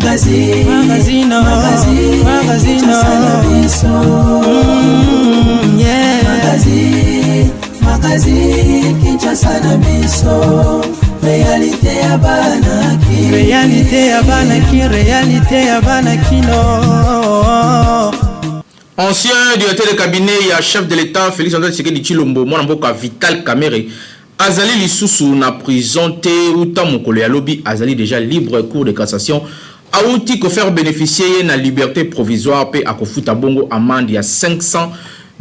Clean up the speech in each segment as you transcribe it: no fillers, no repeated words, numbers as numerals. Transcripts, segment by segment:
Magazine, magazine, magazine, magazine, yeah. Magazine, magazine, Kinshasa na biso. Réalité ya bana ki. Réalité ya bana ki, réalité ya bana kino. Ancien directeur de cabinet ya chef de l'État Félix Antoine Tshisekedi Tshilombo, mwana mboka Vital Kamerhe azali lisusu na prison te uta mokolo ya lobi, azali déjà libre. Cour de cassation auti kofaire bénéficier ye na liberté provisoire mpe akofuta bongo amende ya 500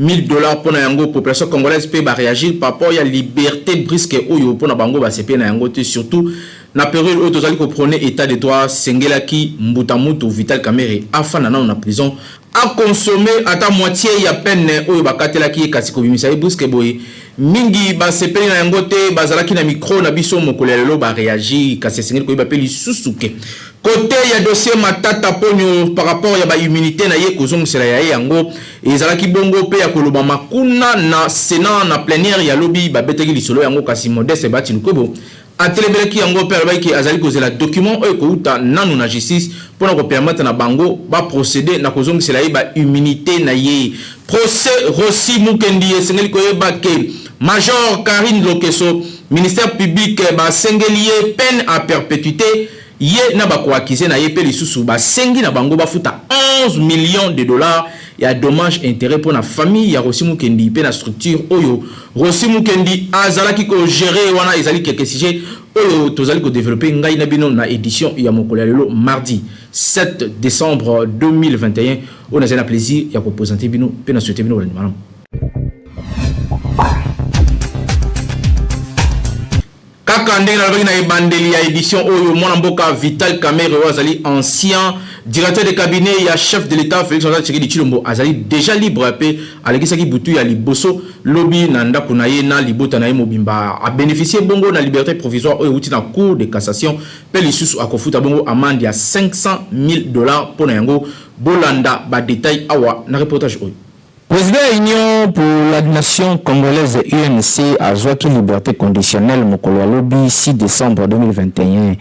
000 $. Mpona yango, population congolaise mpe baréagir par rapport ya liberté brusque oyo. Mpona bango, basepeli na yango te, surtout na période oyo tozali koprôner état de droit. Sengelaki mbuta mutu Vital Kamerhe afanda nano na prison, aconsommer ata moitié ya peine oyo bakatelaki ye, kasi kobimisa ye brusque boye, mingi basepeli na yango te. Bazalaki na micro na biso mokolo ya lelo, baréagir. Kasi esengeli koyeba mpe lisusu ke côté ya dossier Matata Ponyo, par rapport ya baimmunité na ye, kozongisela ya ye yango ezalaki bongo mpe ya kolobama kuna na Sénat. Na plénière ya lobi, babetaki lisolo yango, kasi Modeste Bahati Lukwebo atelebelaki yango mpe alobaki azali kozela document oyo ekouta nanu na justice mpona kopermettre na bango baprocéder na kozongisela ye baimmunité na ye. Procès Rossy Mukendi, esengeli koyeba ke major Karine Lokeso, ministère public, basengeli ye peine à perpétuité, ye na bakoaccuser na ye, mpe lisusu basengi na bango bafuta 11 millions de dollars ya dommage intérêt mpo na famille ya Rossy Mukendi mpe na structure oyo Rossy Mukendi azalaki kogérer. Wana ezali quelques sujet oyo tozali kodévelopper, ngai na bino, na édition ya mokolo ya lelo, mardi 7 décembre 2021, oyo nazali na plaisir ya koprésenter bino mpe na souhaiter bino bolandi malamu. Kaka ndenge nalobaki na ebandeli ya édition oyo, mwana mboka Vital Kamerhe, oyo azali ancien directeur de cabinet ya chef de l'État Félix Antoine Tshisekedi Tshilombo, azali déjà libre mpe alekisaki butu ya liboso lobi na ndako na ye na libota na ye mobimba. Abénéficier bongo na liberté provisoire oyo euti na Cour de cassation, mpe lisusu akofuta bongo amende ya 500 000 $ mpo na yango. Bolanda badétail awa na reportage oyo. Président ya Union pour la nation congolaise, UNC, azwaki liberté conditionnelle mokolo ya lobi 6 décembre 2021.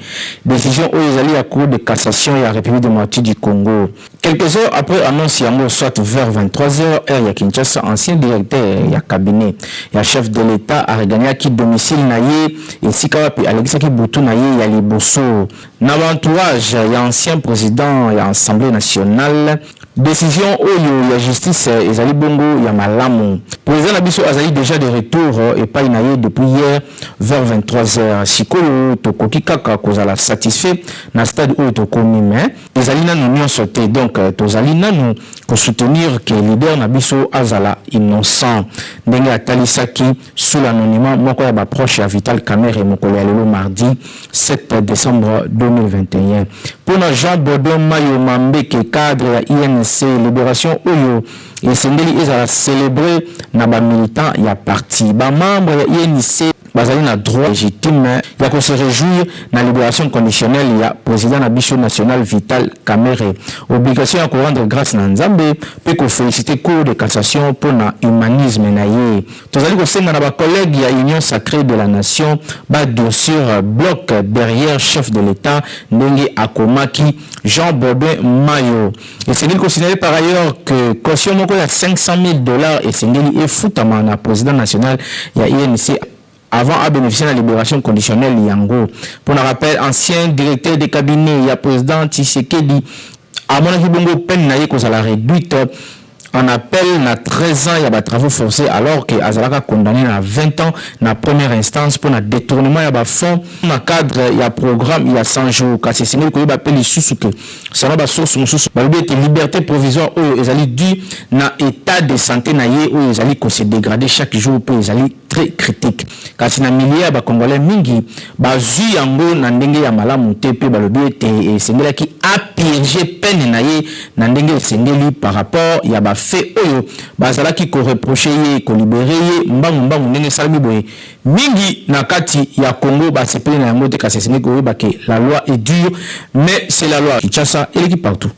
Décision oyo ezali ya Cour de cassation ya République démocratique du Congo. Quelques heures après annonce yango, soit vers 23 heures heure ya Kinshasa, ancien directeur ya cabinet ya chef de l'État aregagnaki domicile na ye, esika wapi alekisaki butu na ye ya liboso na baentourage ya ancien président ya Assemblée nationale. Décision oyo ya justice ezali bongo ya malamu. Président na biso azali déjà de retour epai na ye depuis hier vers 23 heures. Sikoyo tokoki kaka kozala satisfait na stade oyo tokomi, mais ezali nanu nyonso te. Donc tozali nanu kosoutenir ke leader na biso azala innocent, ndenge atalisaki sous l'anonymat moko ya baproche ya Vital Kamerhe mokolo ya lelo, mardi 7 décembre 2021. Mpona Jean Baudouin Mayo Mambeke, cadre ya UNC, libération oyo esengeli ezala célébré na bamilitant ya parti. Bamembre ya UNC bazali na droit légitime ya kose réjouir na libération conditionnelle ya président na biso national Vital Kamerhe. Obligation ya korendre grâce na Nzambe mpe koféliciter Cour de cassation mpona humanisme na ye. Tozali kosenga na bacollègue ya Union sacrée de la nation badurcir bloc derrière chef de l'État, ndenge akomaki Jean Baudouin Mayo. Esengeli kosignaler par ailleurs que caution moko ya 500 000 $ esengeli efutama na président national ya UNC avant à bénéficier de la libération conditionnelle yango. Pour le rappel, ancien directeur de cabinet ya président Tshisekedi amonaki bongo peine na ye kozala réduite en appel na 13 ans ya batravaux forcés, alors que azalaka condamné na 20 ans na première instance pour na détournement ya bafonds na cadre ya programme ya 100 jours. Kasi esengeli koyeba mpe lisusu ke selon basource mosusu, balobi ete liberté provisoire oyo ezali dû na état de santé na ye oyo ezali kose dégrader chaque jour mpe ezali très critique. Kasi na milieu ya bacongolais mingi, bazwi yango na ndenge ya malamu te mpe balobi ete esengelaki apurger peine na ye na ndenge esengeli par rapport ya bafaits oyo bazalaki koreprocher ye. Kolibérer ye mbangu mbangu ndenge esalami boye, mingi na kati ya Congo basepeli na yango te. Kasi esengeli koyeba ke la loi est dure, mais c'est la loi. Kinshasa eleki partout.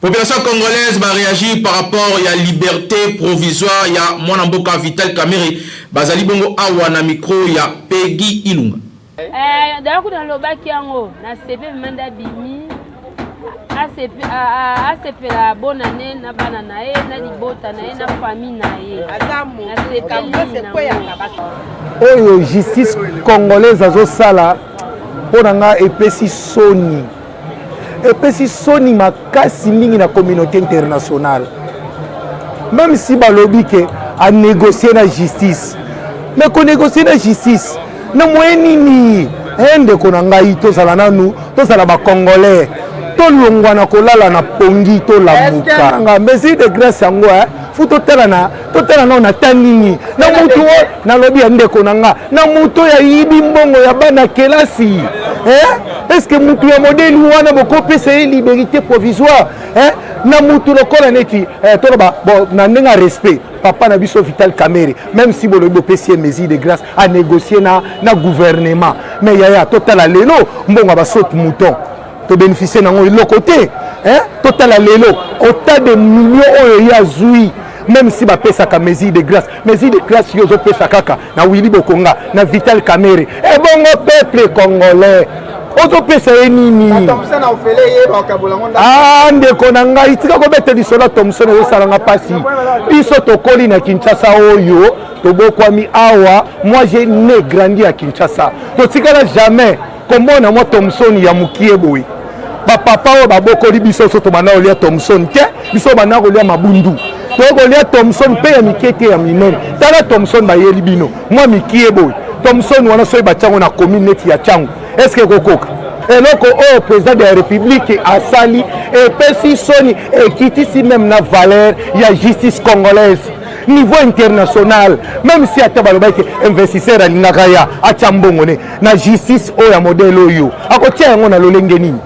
Population congolaise va réagir par rapport à la liberté provisoire ya mwana mboka Vital Kamerhe. Bazali bongo awa na micro ya Peggy Ilunga. Eh, d'ailleurs kuna nalobaki yango, nasepeli vraiment nde abimi. Asepela bonne année na bana na ye, na libota na ye, na famille na ye. Nasepeli nango. Oyo justice congolaise azosala mpo na nga epesi soni, epesi soni makasi mingi na communauté internationale. Même si balobi ke anégocie na justice, mais konégocie na justice na moyen nini? Ndeko na ngai, tozala nanu, tozala bacongolais, tolongwa na kolala na pongi, tolamuka. Nga mesure de grâce yango fu totala na totala nao na ta nini na mutu oyo nalobi ya ndeko na nga, na mutu oyo ayibi mbongo ya bana kelasi, eh? Est ce que mutu ya modèle wana bokopesa ye liberté provisoire, eh? Na mutu lokola neti toloba bon, na ndenge ya respect, papa na biso Vital Kamerhe, même si bolobi bopesi ye mesure de grâce, anégocie na gouvernement, mais yaya, totala lelo mbongo ya basaut-de-mouton, tobénéficie nango eloko te, hein? Totala lelo autant de millions oyo ye azwi. Même si bapesaka mesure de grâce, mesure de grâce yo ozopesa kaka na Willy Bokonga, na Vital Kamerhe, ebongo peuple congolais ozopesa ye nini? Ah, ndeko na ngai, tika kobeta lisolo ya Thomson, ezosalanga mpasi. Biso tokoli na Kinshasa oyo, tobokwami awa. Moi, j'ai né, grandi à Kinshasa. Totikala jamais komona mwa Thomson ya mokie boye. Bapapa oyo babokoli biso, so tobanda kolia Thomson te. Biso banda kolia mabundu, tokolia Thomson mpe ya mike te, ya minene. Tala Thomson bayeli bino mwa mikie boye. Thomson wana, soki batiango na commune neti ya Tshangu, est-ce ekokoka? Eloko oyo président de la République asali epesi soni, ekitisi même na valeur ya justice congolaise niveau international. Même si ata balobaki investisseur alingaka ya atya mbongo ne na justice oyo ya modèle oyo, akotia yango na lolenge nini?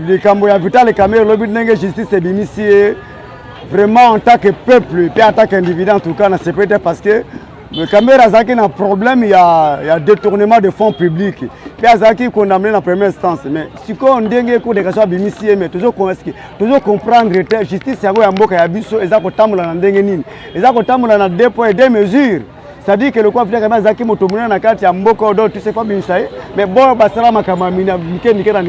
Likambo ya Vital Kamerhe, elobi ndenge justice ebimisi ye, vraiment, en tant que peuple mpe en tant qu'individu, en tout cas nasepeli te, parce que Kamerhe azalaki na problème ya détournement de fonds publics mpe azalaki condamné na première instance. Mais sikoyo ndenge cour de cassation abimisi ye, mais tozocomprendre te justice yango ya mboka ya biso eza kotambola na ndenge nini, eza kotambola na deux poids et deux mesures. C'est-à-dire que lokola Vital Kamerhe azalaki moto monene na kati ya mboka oyo, donc tout faut abimisa ye. Mais bon, basala makambo ya mike mike na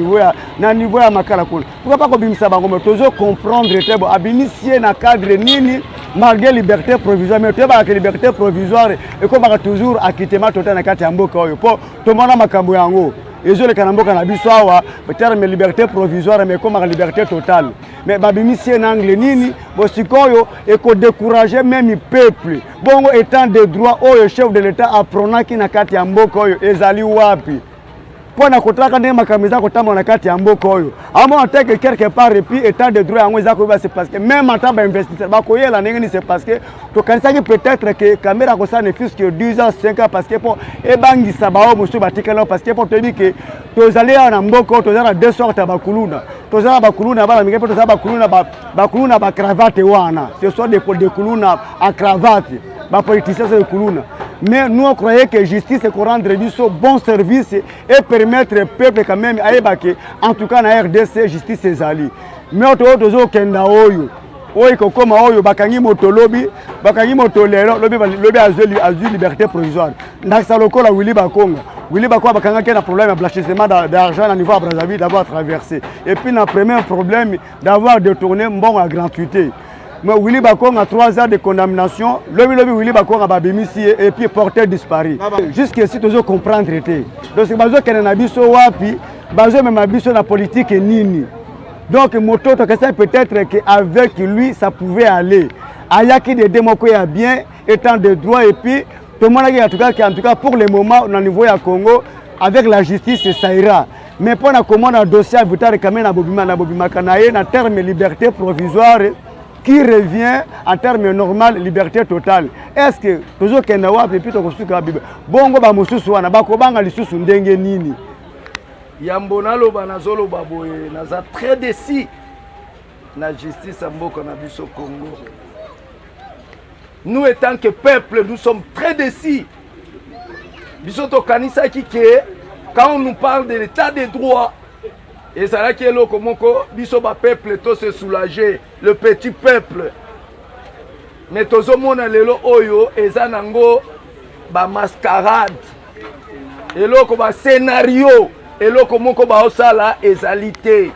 niveau ya Makala kuna, pourquoi pas kobimisa bango? Mais tozo comprendre te. Bon, abimisi ye na cadre nini malgré liberté provisoire? Mais toyebaka ke liberté provisoire ekomaka toujours acquittement total na kati ya mboka oyo, mpo tomona makambo yango ezoleka na mboka na biso awa. Terme liberté provisoire, mais ekomaka liberté totale. Mais babimisi ye na angle nini? Bo sikoyo ekodécourage même peuple. Bongo état de droit oyo chef de l'État aprônaki na kati ya mboka oyo ezali wapi? Mpo na kotalaka ndenge makambo eza kotambola na kati ya mboka oyo, amona te que quelque part et puis état de droit yango eza koyeba. C'est parce que même ata bainvestisseur bakoyela ndenge nini? C'est parce que tokanisaki peut-être que Kamerhe akosala ne fût que 10 ans, 5 ans, parce que mpo ebangisa bao mosusu batikali, parce que mpo toyebi ke tozali awa na mboka oyo, toza na deux sortes ya bakuluna. Toza na bakuluna bana mingi mpe toza bakuluna bacravate wana. Ce sont des kuluna à cravate, bapoliticiens sont des kuluna. Mais nous, on croyait que justice rendre biso bon service et permettre peuple quand même ayeba ke en tout cas na RDC justice ezali. Mais oyo tozokenda, oyo ekokóma oyo bakangi moto lobi, bakangi moto lelo, lobi lobi azwi liberté provisoire. Ndakisa lokola Willy Bakonga. Willy Bakonga bakangaki na problème ya blanchissement d'argent na niveau ya Brazzaville, d'avoir traversé, et puis na premier problème d'avoir détourné mbongo ya gratuité. Mais Willy Bakonga, 3 ans de condamnation, lobi lobi Willy Bakonga babimisi ye et puis porté disparu. Jusqu'ici tozo comprendre te. Donc bazokende na biso wapi? Bazomema biso na politique nini? Donc moto tokesani, peut-être qu'avec lui ça pouvait aller, ayaki d'idée moko ya bien, état de droit, et puis tomonaki en tout cas pour le moment na niveau ya Congo, avec la justice ça ira. Mais mpona komona dossier ya Vital Kamerhe na bobima na bobimaka na ye na terme liberté provisoire qui revient en terme normal liberté totale, est-ce que tozokenda wapi? Mpe tokosuka bibe bongo, bamosusu wana bakobanga lisusu ndenge nini? Yambo naloba, nazoloba boye: naza très déçu na justice ya mboka na biso Congo. Nous, étant que peuple, nous sommes très déçus. Biso tokanisaki ke quand on nous parle de l'état de droit, ezalaki eloko moko biso bapeuple to se soulager, le petit peuple. Mais tozomona lelo oyo eza nango bamascarade, eloko bascénario, eloko moko baosala ezali te.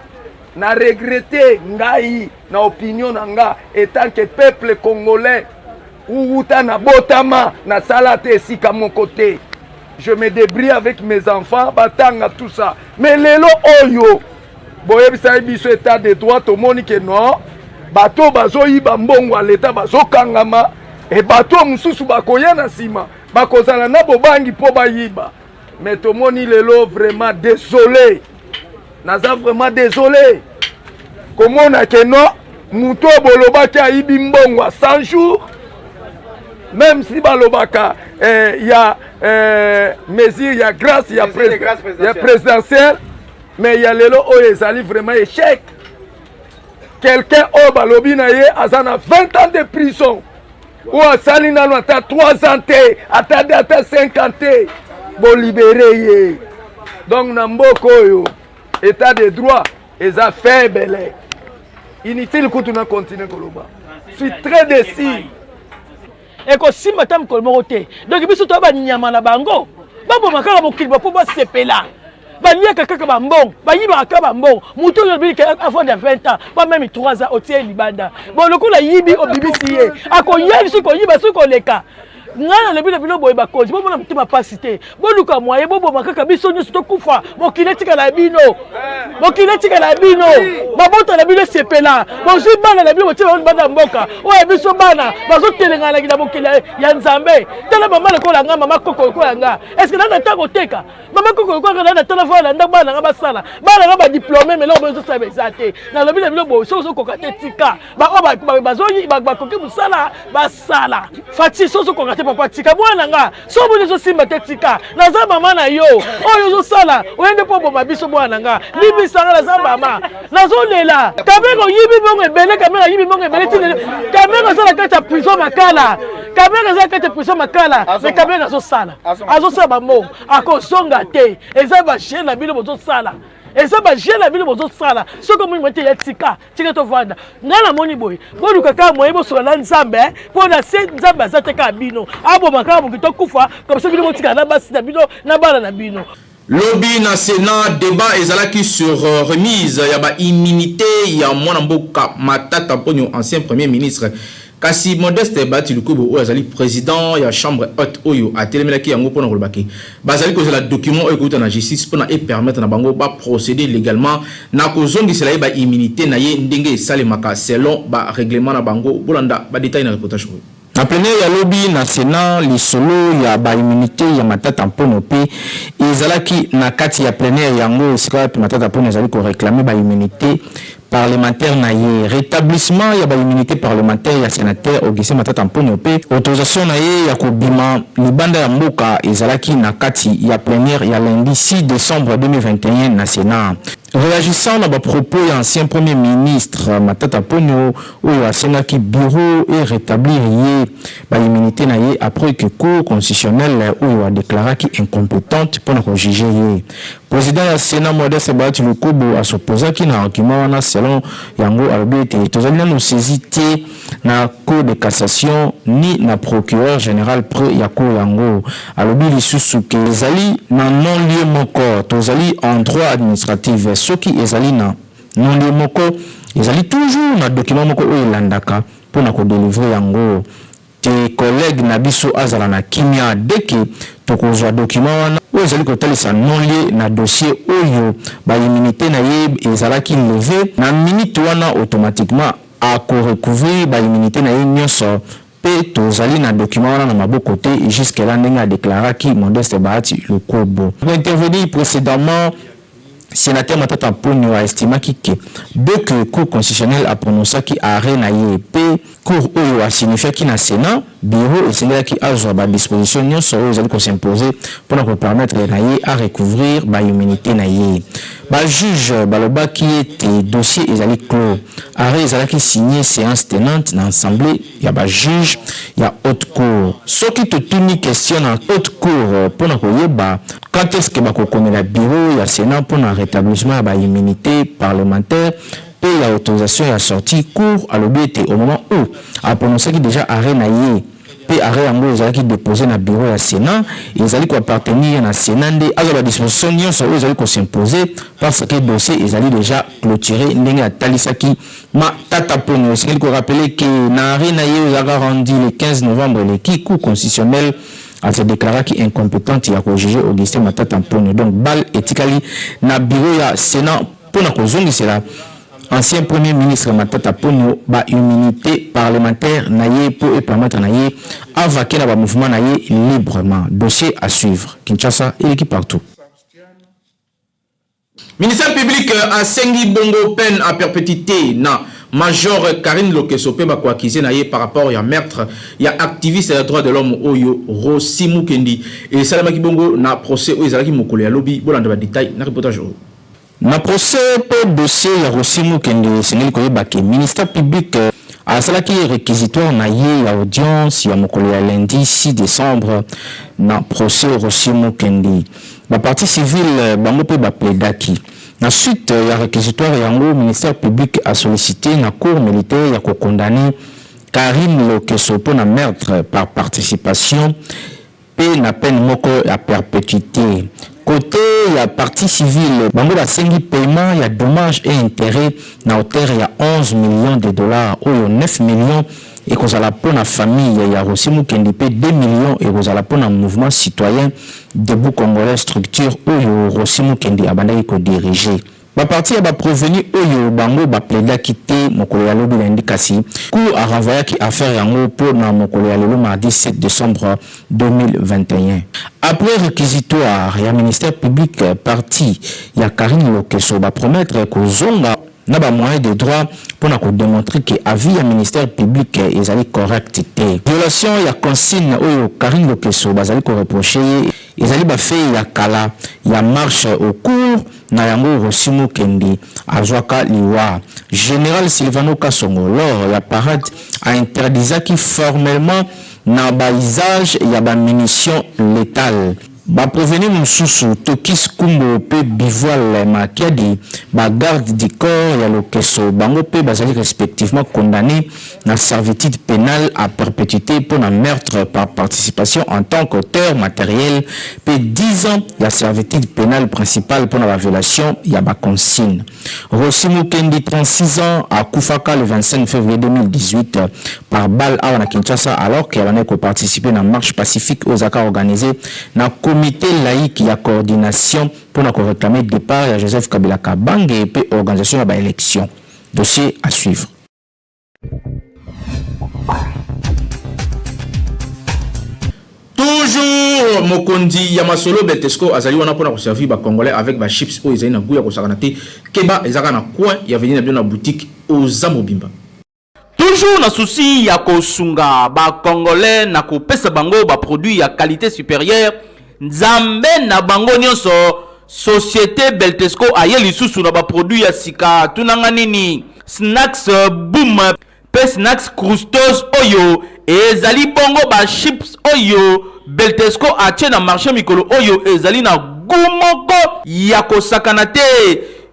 Na regretter ngai na opinion na nga etant que peuple congolais uwuta na botama na sala te esika moko te. Je me débrouille avec mes enfants batanga tout ça. Mais lelo oyo boyebisaki biso état de droit tomoni ke non bato bazoyiba mbongo ya leta bazokangama e bato mosusu bakoya na nsima bakozala na bobangi mpo bayiba mais tomoni lelo vraiment désolé naza vraiment désolé komona ke non moto oyo bolobaki ayibi mbongo ya 100 jours même si balobaka eh, ya eh, mesure ya grâce ya, prés ya présidentielle mais ya lelo oyo ezali vraiment échec quelqu'un oyo balobi na ye aza na 20 ans de prison oyo asali nano ata 3 ans te ata de ata 5 ans te bolibere ye donc na mboka oyo état de droit eza faible inutile kutu na continue koloba suis très déçu ekosimba ata mokolo moko te donc biso toya banyama na bango baboma kaka mokili mpo basepela baliaka kaka bambongo bayibaka kaka bambongo moto oyo olobi afanda 20 ans pa meme 3 ans otie libanda bon lokola ayibi obimisi ye akoya soki koyiba soki koleka ngai nalobi na bino boye bakonzi bomona motema mpasi te boluka mwaye boboma kaka biso nyonso tokufa mokili etikala ya bino mokili etikala ya bino mabota na bino esepela bozwi bana na bino botie bango libanda ya mboka oyo ya biso bana bazotelenganaki na mokili ya nzambe tala mama lokola nga mama koko lokola nga estce nanga ntango oteka mama koko lokola nga na tala vola na ndako bana na nga basala bana nga badiplome meloko boyo ezosala eza te nalobi na bino boye soki ozokoka te tika baoyo bakoki mosala basala Fatshi soki ozokoka te papa tika mwana na nga soki omoni ezosimba te tika naza mama na yo oyo ozosala oye nde mpo oboma biso mwana na nga limbisa nga naza mama nazolela kamere oyibi mbongo ebele kamere ayibi mbongo ebele tina kamere aza na kati ya prison makala kamere aza na kati ya prison makala me kamere azosala azosala bambongo akozonga te eza baje na bino bozosala eza baje na bino bozosala soki omoni moye te ya tika tika tovanda ngai namoni boye boluka kaka moye bosola na nzambe eh, mpo na se nzambe aza te kaka bino aboma kaka moki tokufa komisa bino botikala na basi na bino na bana na bino. Lobi na Senat, debat ezalaki sur euh, remise ya ba immunite ya mwana mboka Matata Ponyo, ancien premier ministre. Kasi Modeste Bahati Lukwebo oyo azali president ya chambre haute oyo atelemelaki yango mpo na koloba ke bazali kozela document oyo ekowuta na justice mpo na e permettre na bango ba proceder legalement na kozongisela ye ba immunite na ye ndenge esalemaka selon ba règlements na bango. Bolanda ba details na reportage oyo. Na plenière ya lobi na Senat, lisolo ya ba immunites ya Matata Mponyo mpe ezalaki na kati ya plenière yango esika wapi Matata Mponyo azali ko reclamer ba immunites parlementaire na ye. Retablissement ya ba immunites parlementaires ya senateur Augustin Matata Mponyo mpe autorisation na ye ya kobima libanda ya mboka ezalaki na kati ya plenière ya lundi 6 decembre 2021 na Senat. Reagissant na ba propos ya ancien Premier ministre Matata Ponyo oyo asengaki bureau e retablir ye ba immunites na ye après que Cour constitutionnelle oyo a declaraki incompetente mpo na ko juger ye, President ya Senat Modeste Bahati Lukwebo a s'opposaki na argument wana selon yango alobi ete tozali nanu saisi te na Cour de cassation ni na procureur general près ya cour yango. Alobi lisusu que ezali na non-lieu moko, tozali en droit administratif, soki ezali na non-lieu moko ezali toujours na document moko oyo elandaka mpo na ko delivrer yango. Te collegue na biso azala na kimia dès que tokozua document wana oyo ezali kotalisa non lieu na dossier oyo ba immunite na ye ezalaki leve na minute wana automatiquement ako recouvrir ba immunite na ye nionso pe tozali na document wana na maboko te jusque là ndenge a declaraki Modeste Bahati Lukwebo. Ko intervenir precedemment Senateur Matata Ponyo a estimaki que dès que Cour constitutionnelle a prononcaki arret na ye mpe Cour oyo a signifiaki na Senat, Bureau esengelaki azua ba dispositions nionso oyo ezali ko s'imposer mpo na ko permettre na ye a recouvrir ba immunites na ye. Ba juges balobaki ete dossier ezali clos. Arret ezalaki signe seance tenante na Assemblee ya ba juges ya Haute Cour. Soki totuni question na Haute Cour mpo na koyeba quand est-ce que bakokomela Bureau ya Senat mpo na retablissement ya ba immunites parlementaires mpe ya autorisation ya sortie, Cour alobi ete au moment où a prononcaki dejà arret na ye. mpe arret yango ezalaki depose na bureau ya Senat, ezali ko appartenir na Senat nde azwa ba dispositions nionso oyo ezali ko s'imposer parce que dossier ezali dejà cloture ndenge atalisaki Matata Ponyo. Esengeli ko rappeler que na arret na ye oyo ezalaka rendu le 15 novembre eleki, Cour constitutionnelle a se declaraki incompetente ya ko juger Augustin Matata Mponyo. Donc balle etikali na bureau ya Senat mpo na kozongisela ancien Premier ministre Matata Ponyo ba immunites parlementaires na ye mpo e permettre na ye a vaquer na ba mouvements na ye librement. Dossier à suivre. Kinshasa eleki partout. Ministère public asengi bongo peine à perpetuite na Major Carine Lokeso mpe ba ko-accuses na ye par rapport ya meurtre ya activiste ya droits de l'homme oyo Rossy Mukendi. Esalemaki bongo na procès oyo ezalaki mokolo ya lobi. Bolanda ba details na reportage oyo. Na procès mpe dossier ya Rossy Mukendi, esengeli koyeba que ministère public asalaki requisitoire na ye ya audience ya mokolo ya lundi 6 decembre na procès Rossy Mukendi. Ba parties civiles bango mpe ba plaidaki. Na suite ya requisitoire yango, ministère public a solliciter na cour militaire ya ko condamner Carine Lokeso mpo na meurtre par participation mpe na peine moko ya perpetuite. Cote ya partie civile, bango basengi paiement ya dommages et interets na hauteur ya 11 millions de dollars oyo 9 millions ekozala mpo na famille ya Rossy Mukendi mpe 2 millions ekozala mpo na mouvement citoyen Debout Congolais, structure oyo Rossy Mukendi abandaki ko diriger. Ba parties ya ba prevenus oyo bango ba plaidaki te mokolo ya lobi lundi kasi cour a renvoyaki affaire yango mpo na mokolo ya lelo mardi 7 decembre 2021. Après requisitoire ya ministère public, partie ya Carine Lokeso ba promettre kozonga na ba moyens de droit mpo na ko demontrer que avis ya ministère public ezali correct te. Violation ya consigne oyo Carine Lokeso bazali ko reprocher ye ezali ba faits ya kala ya marche au cours na yango Rossy Mukendi azwaka liwa. General Sylvano Kasongo lors ya parade a interdisaki formellement na ba usage ya ba munitions letales. Ba prevenus mosusu, Tokis Kumbo mpe Bivoile Makiadi, ba gardes du corps ya Lokeso, bango mpe bazali respectivement condamnes na servitude penale à perpetuite mpo na meurtre par participation en tant qu'auteur materiel mpe 10 ans ya servitude penale principale mpo na ba violations ya ba consignes. Rossy Mukendi, 36 ans, akufaka le 25 février 2018 par balle awa na Kinshasa alors que abandaki ko participer na marche pacifique oyo ezalaka organisée na comité laïque ya coordination mpo na ko reclamer départ ya Joseph Kabila Kabange mpe organisation ya ba elections. Dossier à suivre. Toujours mokonzi ya masolo Beltesco azali wana pona ko servir ba congolais avec ba chips oyo ezali na gout ya kosakana te. Keba eza kaka na coin ya avenue na bino na boutique oza mobimba. Toujours na souci ya kosunga ba congolais na kopesa bango ba produits ya qualite superieure, Nzambe na bango nionso societe Beltesco aye lisusu na ba produits ya sika tuna nga nini? Snacks boom pe snacks croustos oyo ezali bongo ba chips oyo Beltesco atie na marche mikolo oyo ezali na gout moko ya kosakana te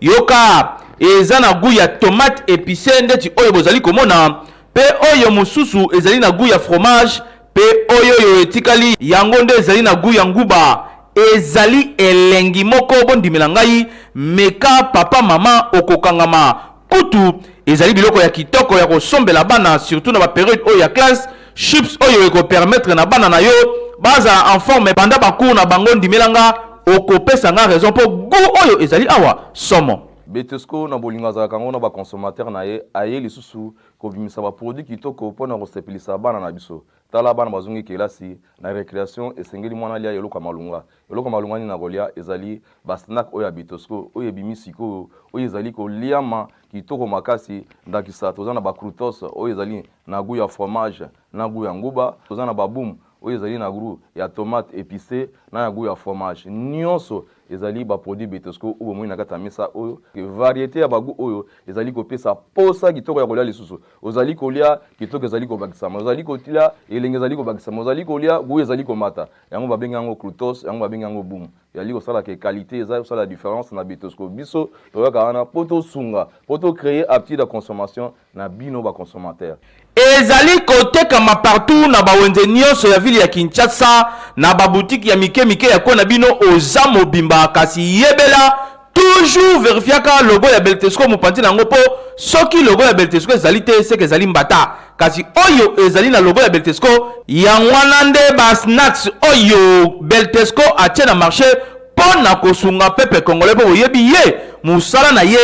yoka eza na gout ya tomate epicee ndeti oyo bozali komona pe oyo mosusu ezali na gout ya fromage Pe oyoyo etikali, yango nde ezali na gout ya nguba. Ezali elengi moko, bondimela ngai, meka papa mama okokangama. Kutu ezali biloko ya kitoko ya kosombela bana surtout na ba periode oyo ya classe, chips oyo eko permettre na bana na yo bazala en forme banda ba cours na bango ndimela nga okopesa nga raison po gout oyo ezali awa somo. Betesco na bolingo azalaka yango na ba consommateurs na ye, aye lisusu Kobimisa ba produits kitoko mpo na kosepelisa bana na biso. Tala bana bazongi kelasi, na recreation esengeli mwana alia eloko ya malonga. Eloko ya malonga nini akolia? Ezali ba snack oyo ya Bitosco oyo ebimi sikoyo, oyo ezali koliama kitoko makasi. Ndakisa, toza na ba croutons oyo ezali na gout ya fromage na gout ya nguba, toza na ba boum oyo ezali na gout ya tomate epicee na ya gout ya fromage. Nionso. Ezali ba produits Betosco oyo bomoni na kati ya mesa oyo. Variete ya ba gout oyo ezali kopesa posa kitoko ya kolia lisusu. Ozali kolia, kitoko ezali kobakisama. Ozali kolia, elengi ezali kobakisama. Ozali kolia, gout ezali komata. Yango babengi yango Croutos, yango babengi yango Boom. Ezali kosala que qualite eza kosala difference na Betosco. Biso toyaka wana po tosunga, po to creer aptitude ya consommation na bino ba consommateurs. Ezali kotekama partout na ba wenze nionso ya ville ya Kinshasa, na ba boutiques ya mike mike ya coin na bino oza mobimba kasi yebela toujours verifiaka logo ya Beltesco mopanzi na yango po soki logo ya Beltesco ezali te seke ezali mbata kasi oyo ezali na logo ya Beltesco yango wana nde ba snacks oyo Beltesco atie na marche mpo na kosunga peuple congolais mpo boyebi ye mosala na ye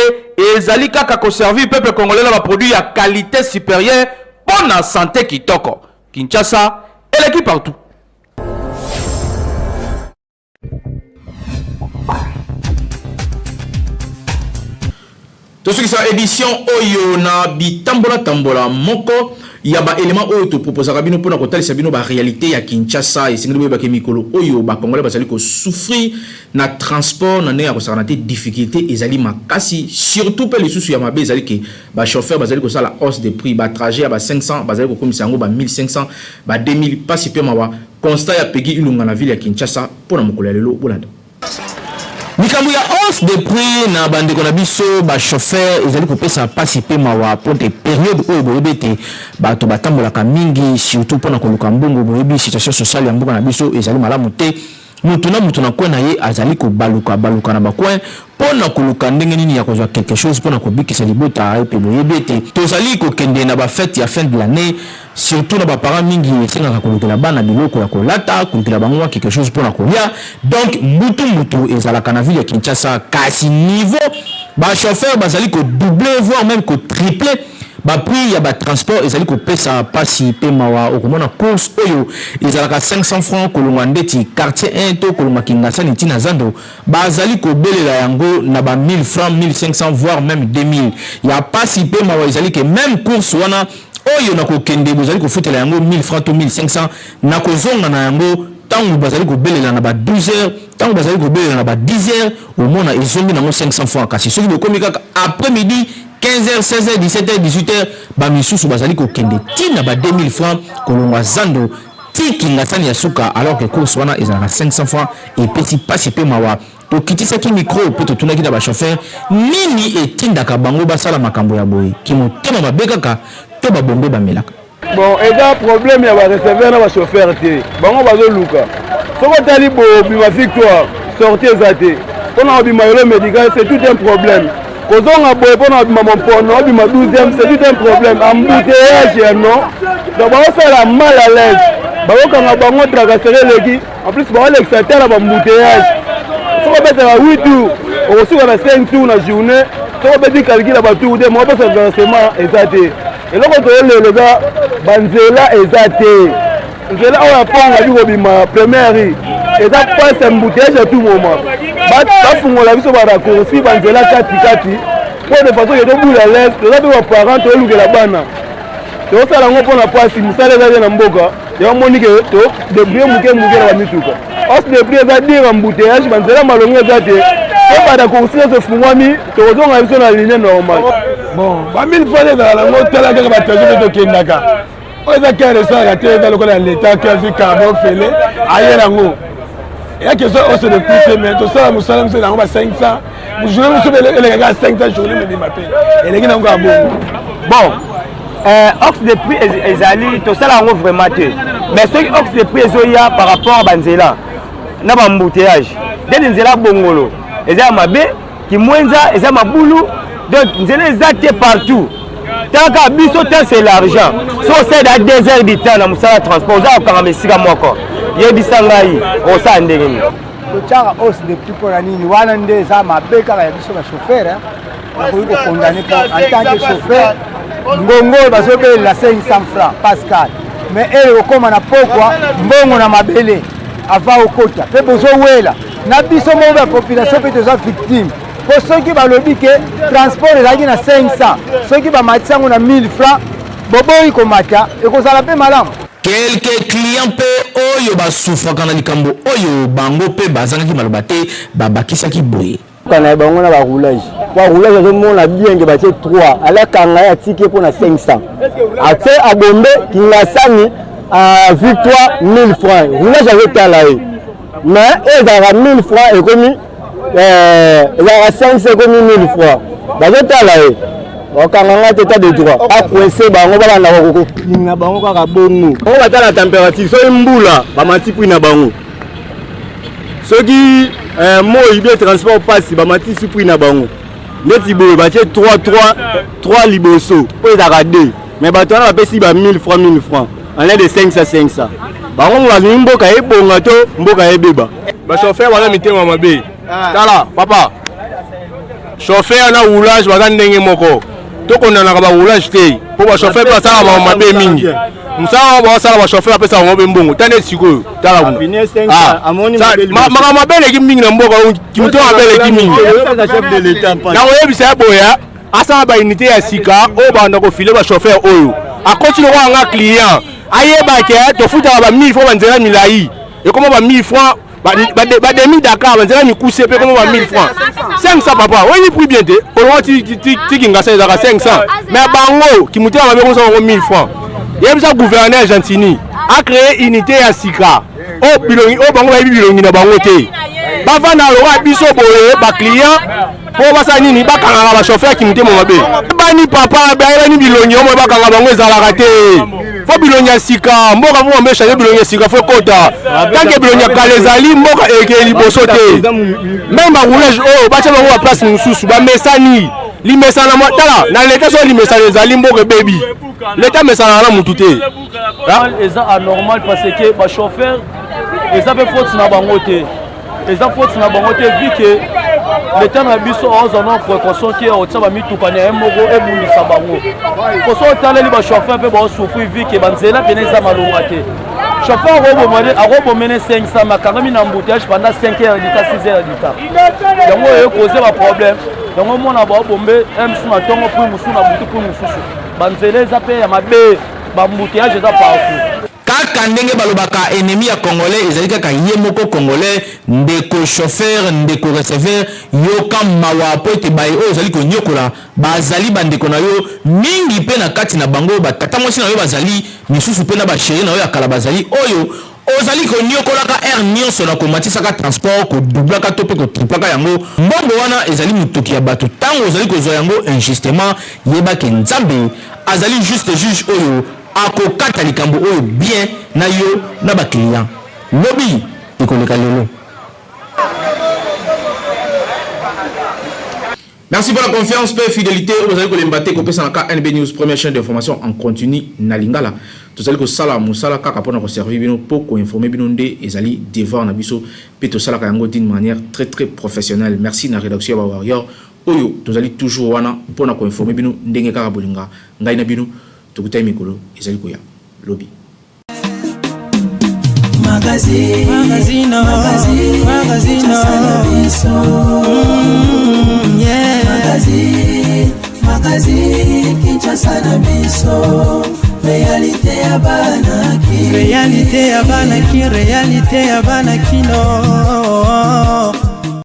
ezali kaka koservir peuple congolais na baproduit ya qualité supérieure mpo na sante kitoko. Kinshasa eleki partout. Tosukisa edition oyo na bitambola tambola moko ya ba elements oyo to proposaka bino pona kotalisa bino ba realites ya Kinshasa. Esengeli boyeba ke mikolo oyo ba Congolais bazali ko souffrir na transport na ndenge ya kosakana te, difficulte ezali makasi, surtout pe lisusu ya mabe ezali ke ba chauffeurs bazali kosala hausse de prix, ba trajets ya ba 500 bazali kokomisa yango ba 1500, ba 2000, pasi pe mawa. Constat ya Peggy Ilunga na ville ya Kinshasa pona mokolo ya lelo, bolanda. Likambo ya hausse de prix na ba ndeko na biso ba chauffeurs ezali kopesa pasi pe mawa po te periode oyo boyebi ete bato batambolaka mingi surtout pona koluka mbongo, boyebi situation sociale ya mboka na biso ezali malamu te, mutu na mutu na coin na ye azali kobaluka baluka na ba coin po na koluka ndenge nini ya kozwa quelque chose po na kobikisa libota ye pe boyebi ete tozali kokende na ba fetes ya fin de l'annee Surtout na ba parents mingi esengaka kolukela bana biloko ya kolata, kolukela bango mwa quelque chose pona kolia. Donc mbutu mbutu ezalaka na ville ya Kinshasa kasi niveau ba chauffeurs bazali ko doubler voire meme ko tripler ba prix ya ba transport ezali kopesa pasi pe mawa. Okomona course oyo ezalaka 500 francs kolongwa ndeti quartier 1 to kolongwa Kingasani ti na zando bazali kobelela yango na ba 1000 francs, 1500 voire meme 2000. Ya pasi pe mawa ezali ke meme course wana Oyo na kokende bozali kofutela yango 1000 francs to 1500, na kozonga na yango tango bazali kobelela na ba 12 heures, tango bazali kobelela na ba 10 heures, omona ezongi nango 500 francs. Kasi soki bokomi kaka après midi, 15 heures, 16 heures, 17 heures, 18 heures, ba misusu bazali kokende ti na ba 2000 francs kolongwa zando ti Kingasani ya suka alors que course wana ezalaka 500 francs. Epesi pasi pe mawa. Tokitisaki micro mpe totunaki na ba chauffeurs nini etindaka bango basala makambo ya boye, kimotema mabe kaka to ba bombe bamelaka? Bon, eza problème ya ba receveur na ba chauffeur te, bango bazoluka. Soki otali bobima victoire, sortie eza te. Mpona kobima yolo médical, c'est tout un problème. Kozonga boye mpona kobima mompono, obima 12e, c'est tout un problème. Embouteillage ya non. Donc bazosala mal à l'aise. Bakokanga bango tracasserie eleki. En plus baolekisa te na bambouteillage. Soki obetaka 8 tours, okosuka na 5 tours na journée. Soki obeti calcul ya batour te, moko opesa versement eza te. Eloko toyolela eza banzela eza te. Nzela oyo ya pont ngabi kobima première rue eza mpasi ya embouteillage à tout moment. Bafungola biso ba raccourci banzela kati kati mpo de façon ke tobula l'aise. Toza mpe baparent toyolukela bana, tozosala yango mpo na mpasi, mosala eza te na mboka. Yango moni ke to débrouiller moke moke na bamituka. Hausse de prix eza dire embouteillage, banzela malongo eza te. To ba raccourci nyonso efungwami, tokozonga biso na ligne normale. Bon, ba 1000 francs ezala nango, tala kaka ba trajet mpe tokendaka. Oyo eza kere esalaka te, eza lokola ya leta ke azwi carbon fele ayela yango. Eya question hausse de prix te, mais tosala mosala mosusu yango ba 500 journée mosusu elekaka 500 journée mobimba mpe eleki nango ya bongo. Bon, ox de prix ezali tosala yango vraiment te, mais soki ox de prix ezoya par rapport à banzela na baembouteillage, ndeti nzela bongolo eza ya mabe, kimwenza eza mabulu, donc nzela eza te partout. Taka biso te, c'est l'argent. So osala 2 heures du temps na mosala transport, oza kokangama esika moko, yebisa ngai osala ndenge nini? Totyaka hausse de prix mpo na nini? Wana nde eza mabe kaka ya biso bachauffeur. Nakoki kokondane mpo en tant que chauffeur, ngongo oyo bazobelela 500 francs pascal, mais eye okóma na pokwa mbongo na mabele avant okota mpe bozowela na biso moko ya population mpe toza victime. Mpo soki balobi ke transport ezalaki na 500, soki bamatisi yango na 1000 francs, boboyi komata, ekozala mpe malamu. Quelques clients mpe oyo ba souffraka na likambo oyo bango mpe bazangaki maloba te, babakisaki boye. Kana ya bango na ba roulage ba roulage azomona bien ke batie 3 alakanga ye atiki ye mpo na 500 atie abombe kingasani a victoire 1000 francs roulage azotala ye mais oyo ezalaka 1000 francs ekomi eh, ezalaka 500 ekomi 1000 francs bazotala ye bakanga nga te état de droit acoince bango babanda kokokina bango kaka bongo bango batala température soki mbula bamati prix na bango soki eh, moi bien transport mpasi bamatisi prix na bango neti boye batie 3 3 3 liboso oyo ezalaka 2 mais bato wana bapesi ba 1000 francs 1000 francs en l'air de 500 500 bango balingi mboka ebonga to mboka ebeba bachauffeur baza mitema mabe ah. tala papa chauffeur na roulage baza ndenge moko tokondanaka ba roulage te mpo bachauffeur mpe basalaka bango mabe mingi mosala wana baosala bachauffeur bapesa bango mpe mbongo ta nde sikoyo tala kuna ah. makambo mabe eleki mingi na mboka kimotema mabe eleki mingi nakoyebisa ye boya asala ba unité ya sika oyo banda kofile bachauffeur oyo akoti lokola nga client ayeba ke tofutaka ba 1000 francs banzela milai ekoma ba 1000 francs ba demi dakar banzela mikuse mpe ekoma ba 1000 francs 500 papa oyebi prix bien te olongo ti kingasa ezalaka 500 mais bango kimotema mabe ekosa bango 1000 francs yebisa gouverneur gentini acree unité ya sika oyo bilongi oyo bango bayebi bilongi na bango te bavanda lokola biso boye baclient mpo basala nini bakangaka bachauffeur ya kimotema mabe bani papa bayebani bilongi omo bakanga bango ezalaka te fo bilongi ya sika mboka fo mambe change bilongi ya sika fo ekota tanke bilongi ya kala ezali mboka eke liboso te meme baroulage oyo batya bango baplace mosusu bamesani limesana tala na leta so limesana ezali mboka ebebi leta amesanaka na mutu te eza anormal parce que bachauffeur eza mpe faute na bango te eza faute na bango te vu que leta na biso aozwa na précaution te akotia bamituka na ye moko ebundisa bango poso otaleli bachauffeur mpe baosouffrir vu que banzela mpena eza malonga te chauffeur akobomene 500 makangami na embouteillage pendant 5 heures dita 6 heures dita yango ekoze baproblème yango omona baobombe mosusu na ntongo prix mosusu na butu prix mosusu banzela eza mpe ya mabe baembouteillage eza partout Kaka ndenge balobaka ennemi ya congolais ezali kaka ye moko congolais, ndeko chauffeur, ndeko receveur yoka mawa po ete baye oyo ozali koniokola bazali ba ndeko na yo, mingi pe na kati na bango ba tata mwasi na yo bazali, misusu pe na ba cherie na yo ya kala bazali oyo ozali koniokolaka heure nionso na komatisaka transport, ko doublaka to pe ko triplaka yango, mbongo wana ezali motoki ya batu tango ozali kozua yango injustement, yeba ke Nzambe azali juste juge oyo Akokata likambo oyo bien na yo na ba clients. Lobi ekoleka lelo. Merci pour la confiance pe fidélité oyo bozali kolemba te kopesa na KNB News première chaîne d'information en continu na Lingala. Tozali kosala mosala kaka pona koservir bino po koinformer bino nde ezali devoir na biso pe tosalaka yango d'une manière très très professionnelle. Merci na rédaction ya ba Warrior oyo tozali toujours wana pona koinformer bino ndenge kaka bolinga ngai na bino. Tokutani mikolo ezali koya. Lobi. Magazine, magazine, magazine, magazine, yeah. Magazine, magazine, Kinshasa na biso. Réalité ya bana ki. Réalité ya bana ki, réalité ya bana kino.